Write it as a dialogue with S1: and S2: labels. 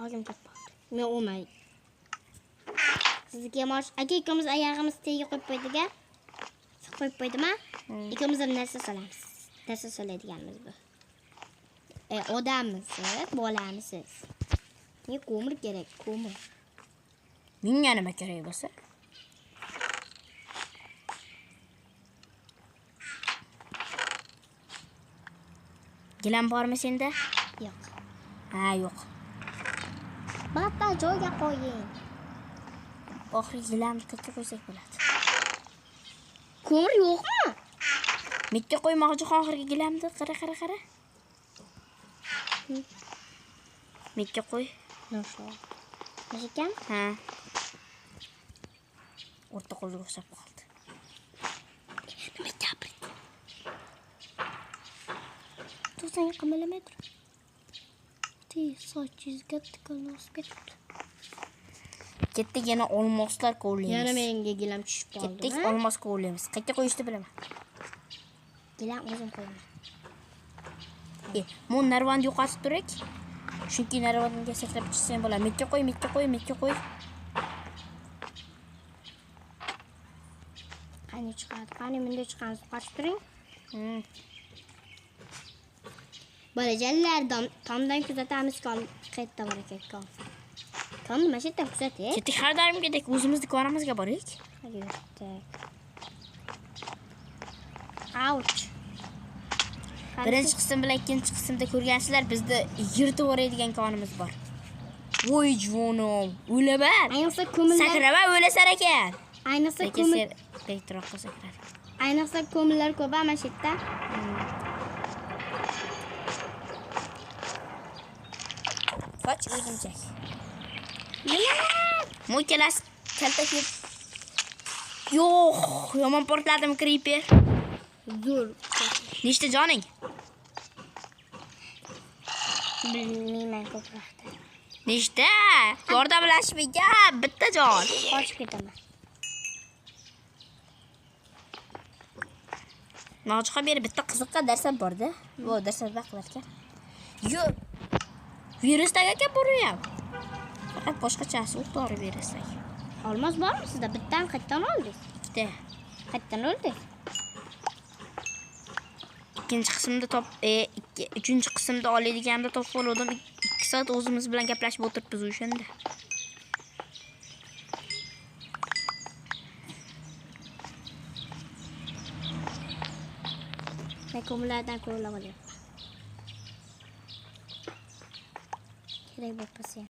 S1: Oyog'im kelib qoldi. Men o'lmay. Sizniki ham aka ikkovimiz oyog'imiz tagiga qo'yib qo'ydik-a? Qo'yib qo'ydimi? Ikkovimiz ham narsa solamiz. Narsa soladiganimiz bu. Odammisiz, bolamisiz? Menga ko'mir kerak, ko'mir.
S2: Menga nima kerak bo'lsa? Gilam bormi senda?
S1: Yo'q.
S2: Ha, yo'q.
S1: Bitta joyga qo'ying.
S2: Oxiri gilamni qayerga qo'ysak bo'ladi?
S1: Ko'mir yo'qmi?
S2: Mekka qo'ymoqchi oxirgi gilamni. Qara, qara, qara. Mekka qo'y.
S1: Nashu. Ekan?
S2: Ha. O'rta qo'lga o'xshab qoldi.
S1: Nima gapirdi? To'sang qimirlamay tur. Sochingizga tikan osib ketibdi.
S2: Ketdik yana olmoslar kovlaymiz.
S1: Yana menga gilam tushib qoldi.
S2: Ketdik olmos kovlaymiz. Qayerga qo'yishni bilaman.
S1: Gilam o'zim qo'yaman.
S2: Bu narvonni yo'qotib turak. Chunki narvonga sakrab tushsang bo'ladi. Mekka qo'y, mekka qo'y, mekka qo'y.
S1: Qani chiqadi? Qani bunday chiqamiz? Qochib turing. Bolajonlar, tomdan kuzatamiz, kon qayerda bor ekan kon. Konni mana shu yerdan kuzating.
S2: Ketdik har doimgidek o'zimiz do'konimizga boraylik.
S1: Yurdik. Ouch.
S2: Birinchi qism bilan ikkinchi qismda ko'rgansizlar, bizda yirtib yuboradigan konimiz bor. Voy jonim, o'laman.
S1: Ayniqsa ko'mirlar.
S2: Sakrama o'lasan ekan.
S1: Ayniqsa ko'mir.
S2: Bektroqqa sakrar.
S1: Ayniqsa ko'mirlar ko'p mana shu yerda.
S2: Qoch o'zimchak. Nima? Kelasi kaltak yeb. Yo'q, yomon portladim creeper.
S1: Zo'r.
S2: Nechta joning?
S1: Bilmayman ko'proqda.
S2: Nechta? Yordamlashmagan bitta jon.
S1: Qochib ketaman.
S2: Nojiqa beri bitta qiziqqa darsam borda. Bu darsam qilar ekan. Yo'q. Virusdagi ekan bu ham. Faqat boshqachasi o'q dori virusdagi.
S1: Olmos bormi sizda? Bittadan qayerdan oldingiz?
S2: Ikkita.
S1: Qayerdan oldingiz?
S2: Ikkinchi qismda uchinchi qismda oladiganimda topib oldim. 2 soat o'zimiz bilan gaplashib o'tiribmiz o'shanda.
S1: Men ko'mirlardan ko'rlab olyapman. Kerak bo'lmasa.